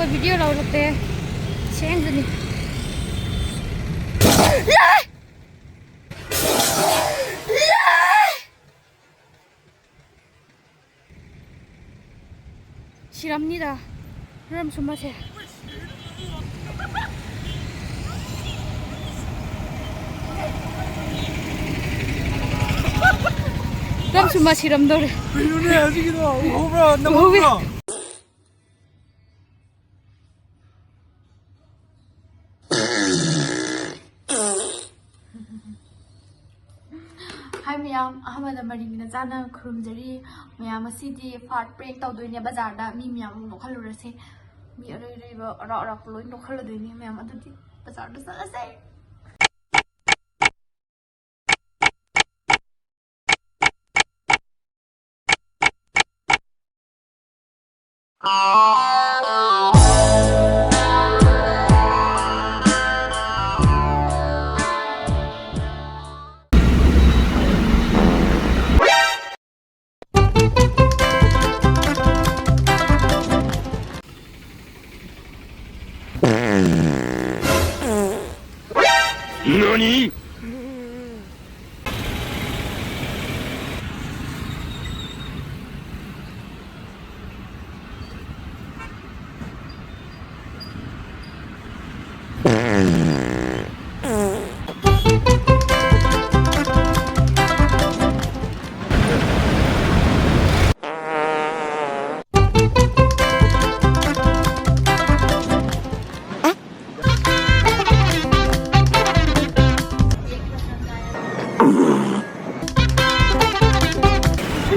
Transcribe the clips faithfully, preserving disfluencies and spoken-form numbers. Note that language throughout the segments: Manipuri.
ꯚꯤꯗꯤꯑꯣ ꯂꯧꯔꯛꯇꯦ꯫ ꯁꯦꯡꯗꯅꯤ꯫ ꯁꯤꯔꯝꯅꯤꯗ ꯔꯝꯁꯨꯝꯕꯁꯦ꯫ ꯔꯝꯁꯨꯝꯕ ꯁꯤꯔꯝꯗꯧꯔꯦ꯫ ꯀꯩꯅꯣꯅꯦ ꯍꯧꯖꯤꯛꯀꯤꯗꯣ? ꯎꯍꯧꯕ꯭ꯔꯣ? ꯎꯍꯧꯋꯦ꯫ ꯅꯪꯍꯧꯕ꯭ꯔꯣ? ꯍꯥꯏ ꯃꯌꯥꯝ, ꯑꯍꯥꯟꯕꯗ ꯃꯔꯤꯡꯒꯤ ꯅꯆꯥꯅ ꯈꯨꯔꯨꯝꯖꯔꯤ꯫ ꯃꯌꯥꯝ ꯉꯁꯤꯗꯤ ꯐꯥꯔꯠ ꯄ꯭ꯔꯦꯡ ꯇꯧꯗꯣꯏꯅꯦ ꯕꯖꯥꯔꯗ꯫ ꯃꯤ ꯃꯌꯥꯝ ꯑꯃꯨꯛ ꯅꯣꯛꯍꯜꯂꯨꯔꯁꯦ꯫ ꯃꯤ ꯑꯔꯩ ꯑꯔꯩꯕ ꯑꯔꯥꯛ ꯑꯔꯥꯛꯄ ꯂꯣꯏ ꯅꯣꯛꯍꯜꯂꯗꯣꯏꯅꯦ ꯃꯌꯥꯝ꯫ ꯑꯗꯨꯗꯤ ꯕꯖꯥꯔꯗ ꯆꯠꯂꯁꯦ꯫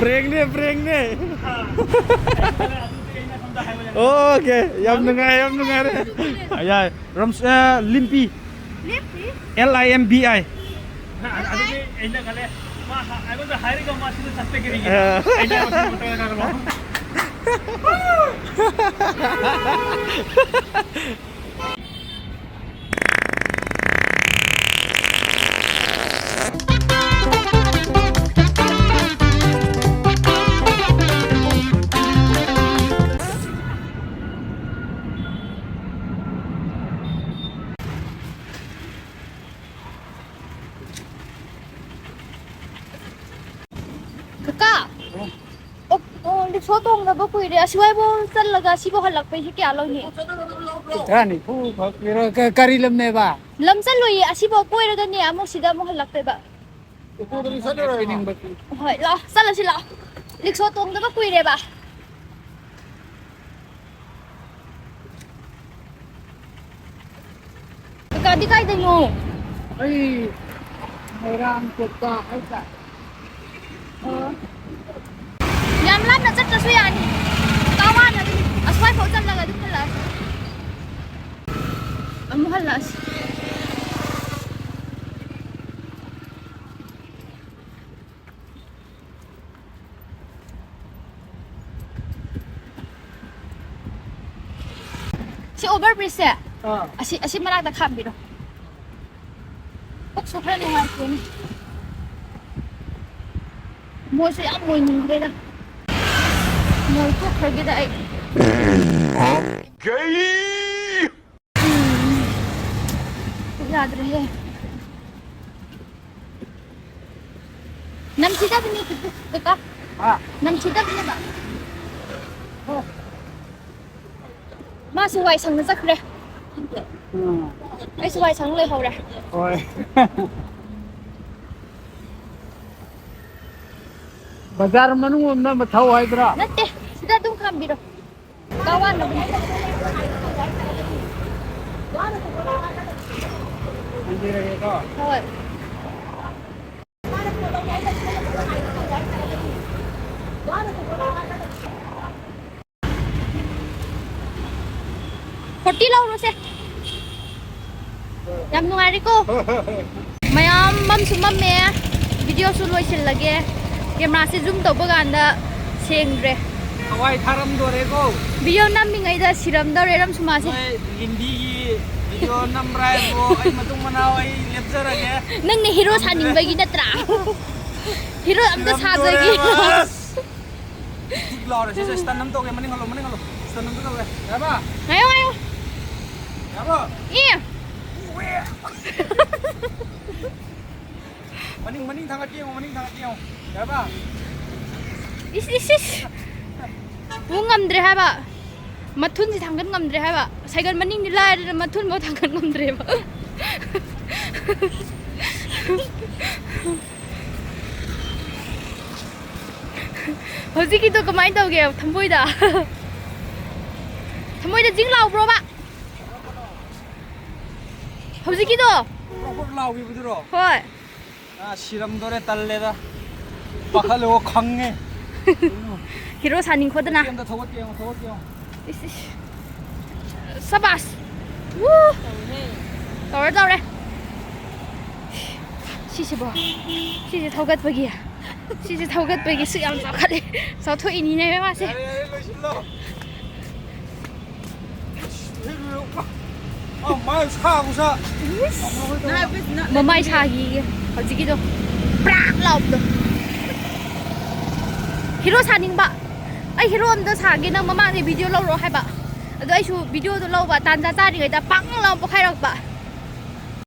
ꯄ꯭ꯔꯦꯡꯅꯦ, ꯄ꯭ꯔꯦꯡꯅꯦ꯫ ꯑꯣꯀꯦ, ꯌꯥꯝ ꯅꯨꯡꯉꯥꯏ, ꯌꯥꯝ ꯅꯨꯡꯉꯥꯏꯔꯦ꯫ ꯌꯥꯏ, ꯔꯝꯁ-, ꯑ, ꯂꯤꯝꯄꯤ꯫ ꯂꯤꯝꯄꯤ? L I M B I꯫ ꯑꯗꯨꯗꯤ ꯑꯩꯅ ꯈꯜꯂꯦ, ꯃꯥ ꯑꯩꯉꯣꯟꯗ ꯍꯥꯏꯔꯒ ꯃꯥ ꯁꯤꯗ ꯆꯠꯄ ꯀꯔꯤꯒꯤ? ꯑ꯫ ꯑꯩꯅ ꯃꯊꯪ ꯃꯊꯪ ꯉꯥꯡꯉꯛꯑꯣ꯫ ꯁꯣ ꯇꯣꯡꯗꯕ ꯀꯨꯏꯔꯦ꯫ ꯑꯁꯤꯋꯥꯏꯐꯥꯎ ꯆꯠꯂꯒ ꯑꯁꯤꯐꯥꯎ ꯍꯜꯂꯛꯄꯩꯁꯦ ꯀꯌꯥ ꯂꯧꯅꯤ? ꯀꯨꯟꯊ꯭ꯔꯥ ꯅꯤꯐꯨ ꯈꯛ ꯄꯤꯔꯣ꯫ ꯀ-, ꯀꯔꯤ ꯂꯝꯅꯦꯕ? ꯂꯝ ꯆꯠꯂꯣꯏꯌꯦ꯫ ꯑꯁꯤꯐꯥꯎ ꯀꯣꯏꯔꯒꯅꯦ ꯑꯃꯨꯛ ꯁꯤꯗ ꯑꯃꯨꯛ ꯍꯜꯂꯛꯇꯣꯏꯕ꯫ ꯎꯀꯨꯗꯗꯤ ꯆꯠꯂꯔꯣꯏ꯫ ꯄꯤꯅꯤꯡꯕ ꯄꯤ-, ꯍꯣꯏ, ꯂꯥꯛꯑꯣ, ꯆꯠꯂꯁꯤ ꯂꯥꯛꯑꯣ꯫ ꯔꯤꯛꯁꯣ ꯇꯣꯡꯗꯕ ꯀꯨꯏꯔꯦꯕ꯫ ꯀꯀꯥꯗꯤ ꯀꯥꯏꯗꯩꯅꯣ? ꯑꯩ ꯃꯣꯏꯔꯥꯡ ꯆꯠꯄ ꯍꯥꯏꯇꯥꯔꯦ꯫ ꯑꯣ꯫ ꯌꯥꯝ ꯂꯥꯞꯅ ꯆꯠꯇ꯭ꯔꯁꯨ ꯌꯥꯅꯤ꯫ ꯀꯥ ꯋꯥꯅ ꯑꯗꯨꯝ ꯑꯁ꯭ꯋꯥꯏꯐꯥꯎ ꯆꯠꯂꯒ ꯑꯗꯨꯝ ꯍꯜꯂꯛꯑꯁꯤ꯫ ꯑꯃꯨꯛ ꯍꯜꯂꯛꯑꯁꯤ꯫ ꯁꯤ over bridge ꯁꯦ, ꯑꯥ꯫ ꯑꯁꯤ, ꯑꯁꯤ ꯃꯅꯥꯛꯇ ꯈꯥꯝꯕꯤꯔꯣ꯫ ꯄꯨꯛꯁꯨ ꯈꯔ ꯅꯨꯡꯉꯥꯏꯇꯦꯅꯦ꯫ ꯃꯣꯏꯁꯨ ꯌꯥꯝ ꯃꯣꯏꯅꯤꯡꯈ꯭ꯔꯦꯗ꯫ ꯃꯣꯏ ꯊꯣꯛꯈ꯭ꯔꯒꯦꯗ ꯑꯩ꯫ ꯄꯨꯛ ꯌꯥꯗ꯭ꯔꯦꯍꯦ꯫ ꯅꯝꯊꯤꯗꯕꯅꯤ, ꯀꯀꯥ꯫ ꯍꯥ? ꯅꯝꯊꯤꯗꯕꯅꯦꯕ꯫ ꯃꯥꯁꯨ ꯋꯥꯏ ꯁꯪꯅ ꯆꯠꯈ꯭ꯔꯦ꯫ ꯎꯝ꯫ ꯑꯩꯁꯨ ꯋꯥꯏ ꯁꯪ ꯂꯩꯍꯧꯔꯦ꯫ ꯍꯣꯏ꯫ ꯕꯖꯥꯔ ꯃꯅꯨꯡ ꯂꯣꯝꯗ ꯑꯃ ꯊꯧ ꯍꯥꯏꯕ꯭ꯔꯥ? ꯅꯠꯇꯦ, ꯁꯤꯗ ꯑꯗꯨꯝ ꯈꯥꯝꯕꯤꯔꯣ꯫ ꯀꯥ ꯋꯥꯅꯕꯅꯤ꯫ ꯊꯝꯕꯤꯔꯒꯦꯀꯣ꯫ ꯍꯣꯏ꯫ Forty ꯂꯧꯔꯣꯁꯦ꯫ ꯌꯥꯝ ꯅꯨꯡꯉꯥꯏꯔꯦꯀꯣ꯫ ꯃꯌꯥꯝ ꯃꯝꯁꯨ ꯃꯝꯃꯦ꯫ Video ꯁꯨ ꯂꯣꯏꯁꯤꯜꯂꯒꯦ꯫ Camera ꯁꯦ zoom ꯇꯧꯕ ꯀꯥꯟꯗ ꯁꯦꯡꯗ꯭ꯔꯦ꯫ ꯍꯋꯥꯏ ꯊꯥꯔꯝꯗꯣꯔꯦꯀꯣ꯫ Video ꯅꯝꯃꯤꯉꯩꯗ ꯁꯤꯔꯝꯗꯧꯔꯦ ꯔꯝꯁꯨꯃꯥꯁꯦ꯫ ꯅꯣꯏ ꯍꯤꯟꯗꯤꯒꯤ video ꯅꯝꯕ꯭ꯔꯥ ꯍꯥꯏꯕꯨ ꯑꯩ ꯃꯇꯨꯡ ꯃꯅꯥꯎ ꯑꯩ ꯂꯦꯞꯆꯔꯒꯦ꯫ ꯅꯪꯅ hero ꯅꯝꯗ꯭ꯔꯦ꯫ ꯁꯥꯅꯤꯡꯕꯒꯤ ꯅꯠꯇ꯭ꯔꯥ? Hero ꯑꯝꯇ ꯁꯤꯔꯝꯗꯣꯔꯦ ꯁꯥꯖꯒꯦ꯫ ꯕꯁ꯫ ꯗꯨꯛ ꯂꯥꯎꯔꯦ꯫ ꯁꯤꯁꯦ stun ꯑꯃ ꯇꯧꯒꯦ꯫ ꯃꯅꯤꯡ ꯍꯜꯂꯣ, ꯃꯅꯤꯡ ꯍꯜꯂꯣ꯫ Stun ꯑꯃ ꯇꯧꯒꯦ꯫ ꯌꯥꯔꯕ? ꯉꯥꯏꯌꯣ, ꯉꯥꯏꯌꯣ꯫ ꯌꯥꯔꯕ? ꯑꯦ꯫ ꯎꯋꯦ꯫ ꯃꯅꯤꯡ, ꯃꯅꯤꯡ ꯊꯥꯡꯒꯠꯀꯦ ꯌꯦꯡꯉꯣ, ꯃꯅꯤꯡ ꯊꯥꯡꯒꯠꯀꯦ ꯌꯦꯡꯉꯣ꯫ ꯌꯥꯔꯕ? ꯏꯁ, ꯏꯁ, ꯏꯁ꯫ ꯄꯨ ꯉꯝꯗ꯭ꯔꯦ ꯍꯥꯏꯕ꯫ ꯃꯊꯨꯟꯁꯤ ꯊꯥꯡꯒꯠ ꯉꯝꯗ꯭ꯔꯦ ꯍꯥꯏꯕ꯫ ꯁꯥꯏꯀꯜ ꯃꯅꯤꯡꯗꯤ ꯂꯥꯏꯔꯗꯅ ꯃꯊꯨꯟꯐꯥꯎ ꯊꯥꯡꯒꯠ ꯉꯝꯗ꯭ꯔꯦꯕ꯫ ꯍꯧꯖꯤꯛꯀꯤꯗꯣ ꯀꯃꯥꯏꯅ ꯇꯧꯒꯦ ꯊꯃꯣꯏꯗ? ꯊꯃꯣꯏꯗ ꯖꯤꯡ ꯂꯥꯎꯕ꯭ꯔꯣꯕ? ꯍꯧꯖꯤꯛꯀꯤꯗꯣ? ꯄ꯭ꯔꯣꯛ ꯄ꯭ꯔꯣꯛ ꯂꯥꯎꯈꯤꯕꯗꯨꯔꯣ? ꯍꯣꯏ꯫ ꯑꯥ, ꯁꯤꯔꯝꯗꯣꯔꯦ, ꯇꯜꯂꯦꯗ꯫ ꯄꯥꯈꯠꯂꯦ, ꯑꯣ, ꯈꯪꯉꯦ꯫ ꯍꯤꯔꯣ ꯁꯥꯅꯤꯡꯈꯣꯗꯅ꯫ ꯑꯝꯇ ꯊꯧꯒꯠꯀꯦ ꯌꯦꯡꯉꯣ, ꯊꯧꯒꯠꯀꯦ ꯌꯦꯡꯉꯣ꯫ ꯏꯁ, ꯏꯁ꯫ ꯁꯕꯥꯁ꯫ ꯋꯨ! ꯇꯧꯔꯦ, ꯇꯧꯔꯦ꯫ ꯁꯤꯁꯤꯕꯣ? ꯁꯤꯁꯦ ꯊꯧꯒꯠꯄꯒꯤ, ꯁꯤꯁꯦ ꯊꯧꯒꯠꯄꯒꯤ ꯁꯨꯛ ꯌꯥꯝ ꯆꯥꯎꯈꯠꯂꯦ꯫ ꯆꯥꯎꯊꯣꯛꯏꯅꯤꯅꯦ ꯃꯥꯁꯦ꯫ ꯌꯥꯔꯦ, ꯌꯥꯔꯦ, ꯂꯣꯏꯁꯤꯜꯂꯣ꯫ ꯑ, ꯃꯥꯏ ꯁꯥꯕꯁꯥ꯫ ꯃꯃꯥꯏ ꯁꯥꯈꯤꯌꯦ ꯍꯧꯖꯤꯛꯀꯤꯗꯣ꯫ ꯄ꯭ꯔꯥꯛ ꯂꯥꯎꯕꯗꯣ꯫ ꯍꯤꯔꯣ ꯁꯥꯅꯤꯡꯕ꯫ ꯑꯩ ꯍꯤꯔꯣ ꯑꯝꯇ ꯁꯥꯒꯦ, ꯅꯪ ꯃꯃꯥꯡꯗꯩ ꯚꯤꯗꯤꯑꯣ ꯂꯧꯔꯛꯑꯣ ꯍꯥꯏꯕ꯫ ꯑꯗꯣ ꯑꯩꯁꯨ ꯚꯤꯗꯤꯑꯣꯗꯣ ꯂꯧꯕ ꯇꯥꯟꯖꯥ ꯆꯥꯔꯤꯉꯩꯗ ꯄꯪ ꯂꯥꯎ ꯄꯣꯛꯈꯥꯏꯔꯛꯄ꯫